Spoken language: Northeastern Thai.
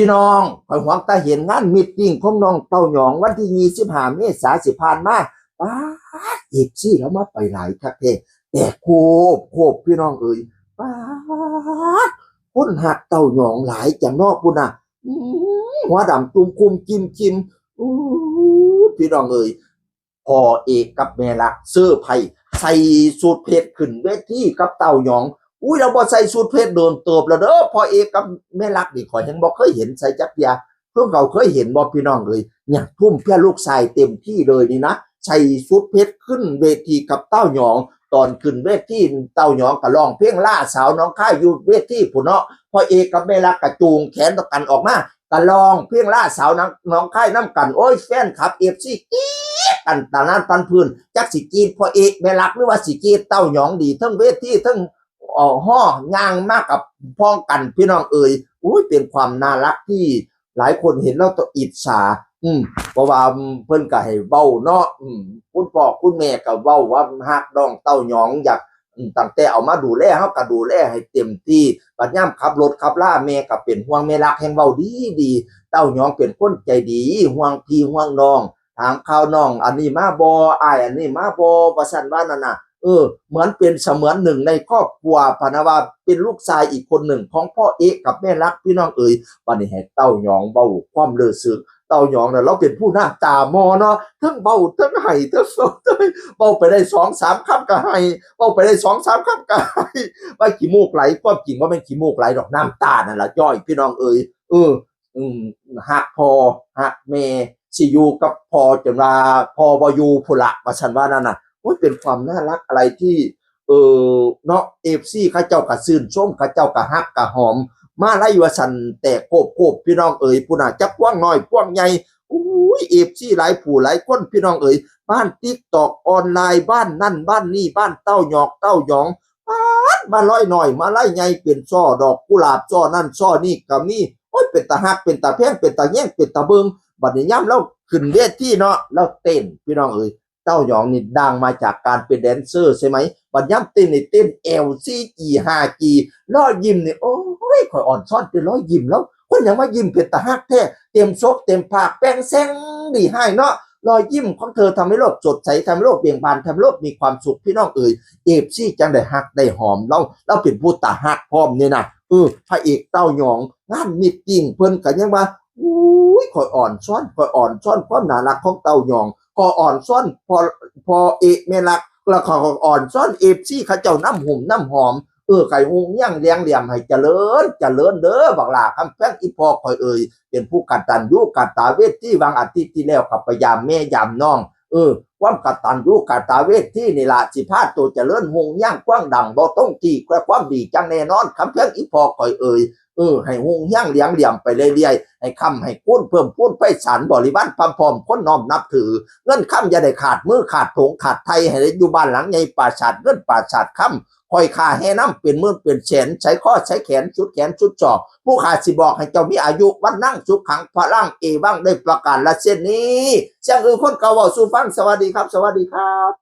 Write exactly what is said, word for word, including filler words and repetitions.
พี่น้อง ข่อยหวังตาเห็นงานมีตติ้งของน้องเต้าหยองวันที่ยี่สิบห้าเมษาสิผ่านมา ป๊าด เอฟซี แล้วมาไปหลายคักแท้ แต่โคบโคบพี่น้องเอ๋ย ป๊าด คนหักเต้าหยองหลายจังเนาะพุ้นน่ะ อื้อ หัวดำจุ่มคุมจิมจิม อู้ พี่น้องเอ๋ย พ่อเอกกับแม่ลักษณ์เซอร์ไพรส์ ใส่ชุดเพชรขึ้นเวทีกับเต้าหยอง อุ้ย เราบ่ใส่ชุดเพชรโดนเติบแล้วเด้อ พ่อเอกกับแม่ลักษณ์นี่ ข่อยยังบ่เคยเห็นใส่จักเทื่อ เพิ่นเขาเคยเห็นบ่พี่น้องเอ๋ย เนี่ย ทุ่มเพื่อลูกชายเต็มที่เลยนี่นะ ใส่ชุดเพชรขึ้นเวทีกับเต้าหยอง ตอนขึ้นเวทีเต้าหยองก็ร้องเพลงล่าสาวหนองคายอยู่เวทีพุ้นเนาะ พ่อเอกกับแม่ลักษณ์ก็จูงแขนกันออกมา ก็ร้องเพลงล่าสาวหนองคายนำกัน โอ้ย แฟนคลับ เอฟซี กรี๊ดกันตะนานปันพื้น จักสิกรี๊ดพ่อเอกแม่ลักษณ์ หรือว่าสิกรี๊ดเต้าหยองดี เทิงเวทีเทิง เอ่อ ฮ้อย่างมากับพ้องกันพี่น้องเอ๋ย อุ้ย เป็นความน่ารักที่หลายคนเห็นแล้วต้องอิจฉา อืม เพราะว่าเพิ่นก็ให้เว้าเนาะ อืม คุณพ่อคุณแม่ก็เว้าว่าฮักน้องเต้าหยอง อยาก อืม ตั้งแต่เอามาดูแล เฮาก็ดูแลให้เต็มที่ บัดยามขับรถขับลา แม่ก็เป็นห่วง แม่ลักษณ์แฮ่งเว้าดีดี เต้าหยองเป็นคนใจดี ห่วงพี่ห่วงน้อง ถามข่าวน้อง อันนี้มาบ่ อ้ายอันนี้มาบ่ ว่าซั่นว่านั่นน่ะ เออ เหมือนเป็นเสมือนหนึ่งในครอบครัว พะนะว่าเป็นลูกชายอีกคนหนึ่งของพ่อเอกกับแม่ลักษณ์ พี่น้องเอ๋ย บัดนี้ให้เต้าหยองเว้าความรู้สึก เต้าหยองน่ะ เราเป็นผู้หน้าตาหม่อเนาะ เทิงเว้าเทิงไห้เทิงโศกเทิง เว้าไปได้สองสามคำก็ไห้ เว้าไปได้สองสามคำก็ไห้ ว่าขี้มูกไหล ความจริงบ่แม่นขี้มูกไหลดอก น้ำตานั่นล่ะย้อย พี่น้องเอ๋ย เออ อืม ฮักพ่อฮักแม่ สิอยู่กับพ่อจนว่าพ่อบ่อยู่พุ้นละ ว่าซั่นว่านั่นน่ะ โอ้ย เป็นความน่ารักอะไรที่ เออ เนาะ เอฟซี เขาเจ้าก็ชื่นชม เขาเจ้าก็ฮักก็หอม มาลัยว่าซั่นแตกโคบๆ พี่น้องเอ๋ย พุ้นน่ะ จักพวงน้อยพวงใหญ่ อุ้ย เอฟซี หลายผู้หลายคน พี่น้องเอ๋ย บ้านติ๊กต็อกออนไลน์ บ้านนั่นบ้านนี่ บ้านเต้าหยอกเต้าหยอง ป๊าด มาลัยน้อยมาลัยใหญ่ เป็นซ้อดอกกุหลาบ ซ้อนั่นซ้อนี่ก็มี โอ้ย เป็นตาฮัก เป็นตาแพง เป็นตาแยง เป็นตาเบิ่ง บัดนี้ยามลาวขึ้นเวทีเนาะ ลาวเต้น พี่น้องเอ๋ย เต้าหยองนี่ดังมาจากการเป็นแดนเซอร์ใช่ไหม บัดยามเต้นนี่เต้น แอล สี่จี ห้าจี รอยยิ้มนี่ โอ้ย ข่อยอ่อนซ้อนแต่รอยยิ้มลาว คนหยังมายิ้มเป็นตาฮักแท้ เต็มซกเต็มปาก แปงแซงดีให้เนาะ รอยยิ้มของเธอทำให้โลกสดใส ทำให้โลกเบ่งบาน ทำให้โลกมีความสุข พี่น้องเอ๋ย เอฟซี จั่งได้ฮักได้หอมลาว ลาวเป็นผู้ตาฮักพร้อมนี่นะ เออ พระเอกเต้าหยอง งานมีตติ้งเพิ่นก็ยังว่า อุ้ย ข่อยอ่อนซ้อน ข่อยอ่อนซ้อนความน่ารักของเต้าหยอง ข่อยอ่อนซ้อนพ่อ พ่อเอกแม่ลักษณ์ แล้วข่อยอ่อนซ้อน เอฟซี เขาเจ้าน้ำหอมน้ำหอม เออ ไข่ฮุงเฮี้ยงเลี้ยงเหลี่ยมให้เจริญ เจริญเด้อ บักหล่าคำแพงอีพ่อข่อยเอ๋ย เป็นผู้กตัญญูกตเวที วังอาทิตย์ที่แล้วก็ไปยามแม่ยามน้อง เออ ความกตัญญูกตเวทีนี่ล่ะ สิพาตัวเจริญฮุงเฮี้ยงกว้างดัง บ่ต้องตี้ ความดีจั่งแน่นอน คำแพงอีพ่อข่อยเอ๋ย เออ ให้ฮุงเฮี้ยงเลี้ยงเหลี่ยมไปเรื่อยๆ ให้ค้ำให้คูณเพิ่มพูนไพศาล บริวารพร้อมๆ คนน้อมนับถือ เงินคำอย่าได้ขาดมือขาดโถงขาดไถ่ ให้ได้อยู่บ้านหลังใหญ่ปราสาทเงินปราสาทคำ ข่อยข้าแห่นำเป็นหมื่นเป็นแสน ใส่คอใส่แขนสุดแขนสุดศอก ผู้ข้าสิบอกให้เจ้ามีอายุวัณณังสุขังพลัง เอวัง ด้วยประการละเช่นนี้ เสียงอือคนเก่าเว้าสู่ฟัง สวัสดีครับ สวัสดีครับ